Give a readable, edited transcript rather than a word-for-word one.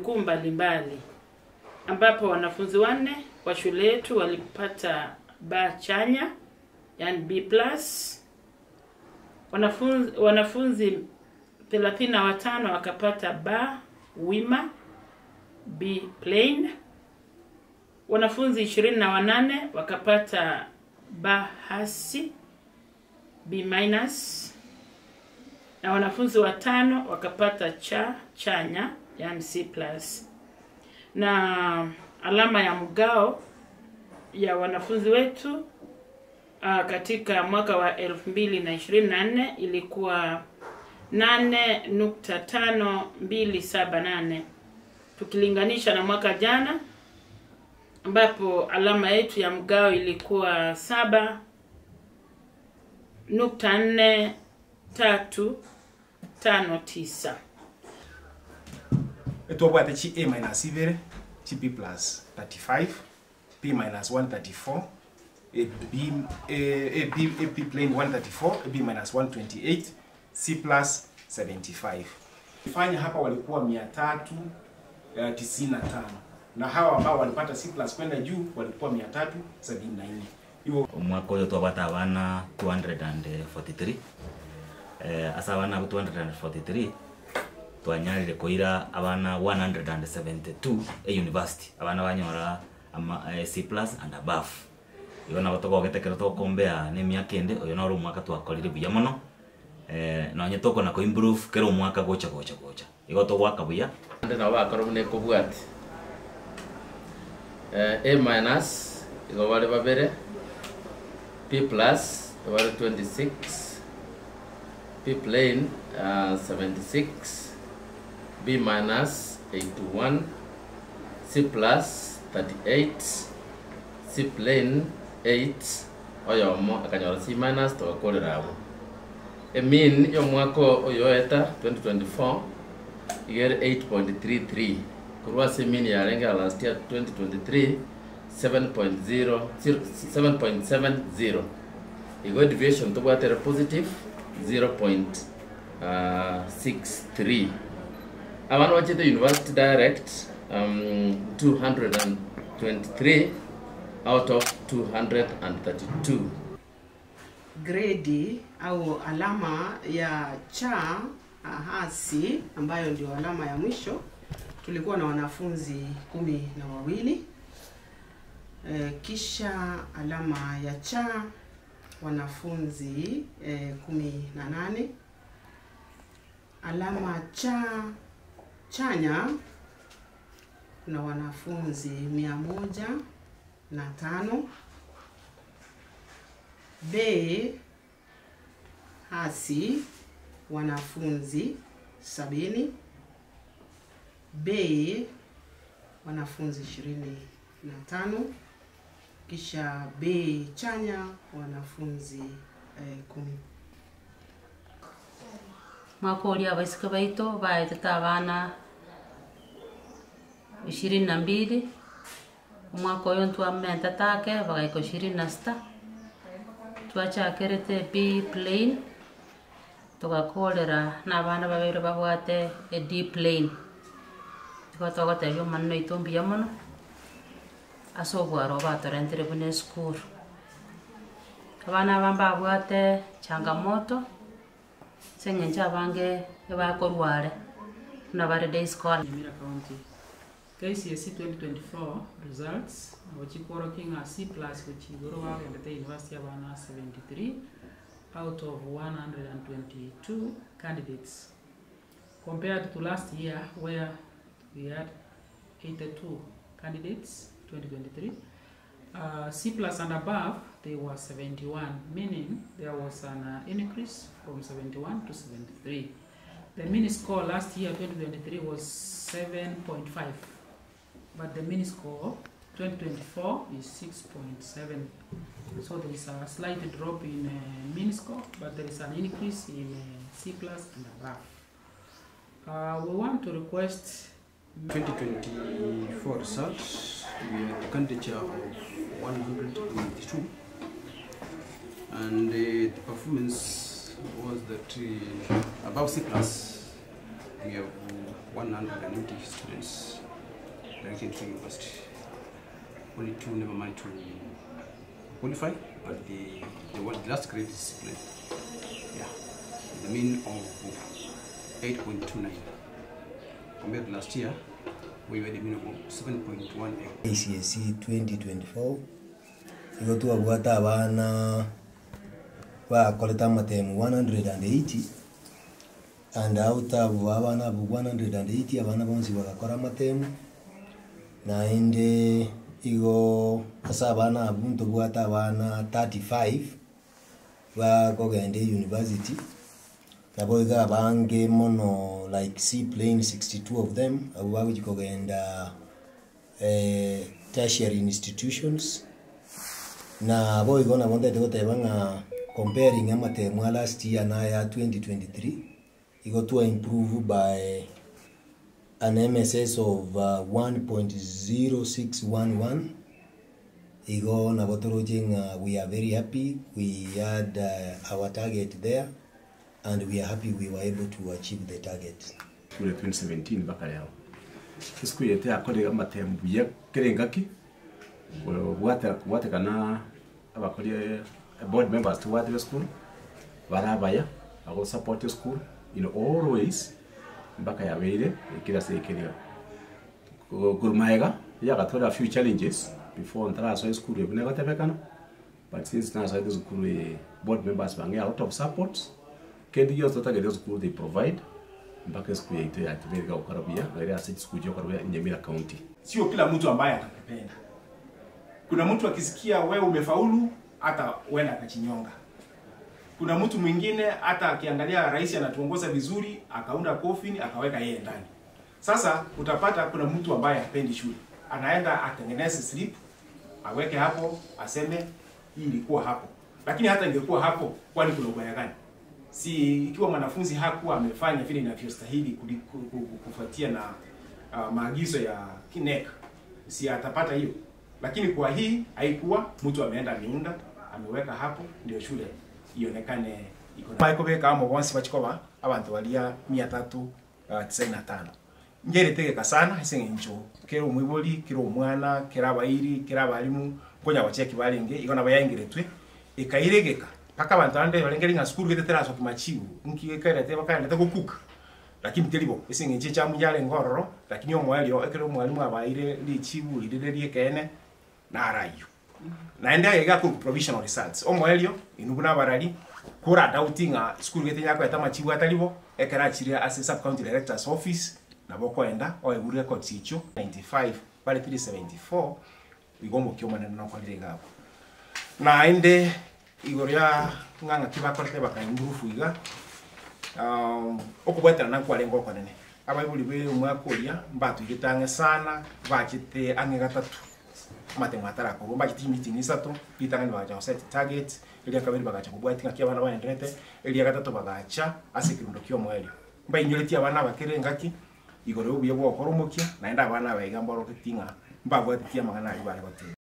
vikuu mbalimbali ambapo wanafunzi wanne wa shule yetu walipata B chanya, yani B plus. Wanafunzi 35 wakapata B wima, B plain. Wanafunzi 28 wakapata B hasi, B minus, na wanafunzi watano wakapata cha chanya, yani C plus. Na alama ya mgao ya wanafunzi wetu katika mwaka wa 2024 ilikuwa 8.5278 tukilinganisha na mwaka jana ambapo alama yetu ya mgao ilikuwa 7.4359. Etwabwate chi A minus ibere, chi B plus 35, B minus 134, A B, A, A B, A B plain 134, A B minus 128, C plus 75. Fanya hapa walikuwa 395 na hawa ambao walipata C plus kwenda juu walikuwa 374. Hivyo Omwaka oyo twabwate abana 243, ase abana abwo 243 twanyarire koira abana 172 e university, abana banyora ama C plus and above. Igo nabo togogete ekero tokombea na emiaka ende, oyo noro omwaka twakorire buya mono, nonye tokona koimprove kera omwaka gocha gocha gocha. Igo togoaka buya. Ande nabo bakora buna ekobwati. A minus igo bare babere, B plus bare 26, B plain 76, B minus 81, C plus 38, C plain 8, oyomo akanyora C minus togakorera abwo. Emean y'omwaka oyoeta 2024 igere 8.33 korwa ase mean yarenge last year 2023 7.0 7.70. Igo deviation tobwatere positive 0.63. Abana bachete university direct 223 out of 232. Gredi au alama ya cha hasi ambayo ndio alama ya mwisho tulikuwa na wanafunzi 12. Kisha alama ya cha wanafunzi 18. Alama cha chanya kuna wanafunzi 105. B hasi wanafunzi 70. B wanafunzi 25. Kisha B chanya wanafunzi 10. Mwaka ulia abaiseke baito baetete abana 22. Omwaka oyo ntwamentete ake bagaika 26. Twachakerete B plain tugakorera na abana babere babwate e D plain. Igo togotebia omonene oito mbuya mono ase obwaro batorentere buna esukuru. Abana aba mbabwate changamoto ase eng'encho abange ebakorware buna bare day scholar. Nyamira County. KCSE 2024 results gochikoroki ng'a C plus gochigoro bagendete university abana 73 out of 122 candidates compared to last year where we had 82 candidates 2023. C plus and above they were 71, meaning there was an increase from 71 to 73. The mean score last year 2023 was 7.5, but the mean score 2024 is 6.7. So there is a slight drop in mean score, but there is an increase in C plus and above. We want to request 2024 results. We had a candidature of 192, and the performance was that above C plus we have 190 students. direct entry university. Only 2 never managed to qualify, but the last grade is C plain. Yeah, the mean of 8.29. Compared to last year, we were the mean of 7.18. KCSE 2024 igo twabwata abana bakorete amatemu 180 and out of abana abo 180 abana bonsi bagakora amatemu naende igo ase abana abwo ntobwate abana 35 bakogenda university nabo iga abange mono like C plain 62 of them abo bagochi kogenda tertiary institutions na boigo nabo ntagete goteba ng'a comparing amatemu a last year na aya 2023 igo twa improve by an MSS of 1.0611 igo nabo toroche ng'a we are very happy. We had our target there and we are happy we were able to achieve the target. Kure 2017 mpaka leo esukuru yetu yakorire amatemu buya kere engaki bwatekana abakorie board members tobwate be school barabaya bago support school in all ways mpaka yabeire ekera ase ekerio korumaega yagatora a few challenges before ntarasoa esukuru ebu negotebekana, but since nasoete esukuru board members bange a lot of support kendi gionsi totagete esukuru they provide mpaka esukuru yaito yakibereka gokora buya naere ase chisukuru chiokora buya Nyamira County. Sio kila mtu ambaye atakupenda. Kuna mtu akisikia wewe umefaulu hata huenda akachinyonga. Kuna mtu mwingine hata akiangalia rais anatuongoza vizuri akaunda coffin akaweka yeye ndani. Sasa utapata kuna mtu ambaye hapendi shule, anaenda atengeneze slip aweke hapo, aseme hii ilikuwa hapo. Lakini hata ingekuwa hapo, kwani kuna ubaya gani? Si ikiwa mwanafunzi hakuwa amefanya vile inavyostahili kufuatia na maagizo ya KNEC, si atapata hiyo? Lakini kwa hii haikuwa, mtu ameenda ameunda, ameweka hapo ndio shule ionekane iko na. Michael Beka amo bonsi bachikoba abantu balia 395. Ngere tegeka sana ese ng'encho kera omwibori kera omwana kera abairi kera abarimu konya bacheki barenge igona bayangiretwe ekairegeka paka abantu bande barengeri ng'a sukuru getetera asoki machibu nki ekairete bakaendete gokuka lakini teribo ese ng'encho chamunyare ngororo lakini omwalio ekero omwalimu abaire richibu ririre riekene narayo naende aiga ku provisional results omwalio inubu nabarari kura doubting ng'a sukuru gete nyakweta machibu ataribo ekera achire ase sub county director's office nabo kwenda oegure records icho 95 bale 374 igomo kyo manene nokorire gabo naende igoro ya ng'ang'a kibakorete bakaimprove iga okobwatana nankwarenge okonene abaibori be omwaka oria mbatuigete ang'e sana bachete ang'e gatatu amatemo atarakorwa mbachete meeting isato ritang'ani bagacha goset target eria kabere bagacha kobwati ng'aki abana baenderete eria gatatu bagacha ase ekerundo kia omwerio mbainyoretie abana abakere ngaki igoro obuya bwokora omokia naende abana abaiga mboroketi ng'a mbabwatitie amang'ana aria bare goteba.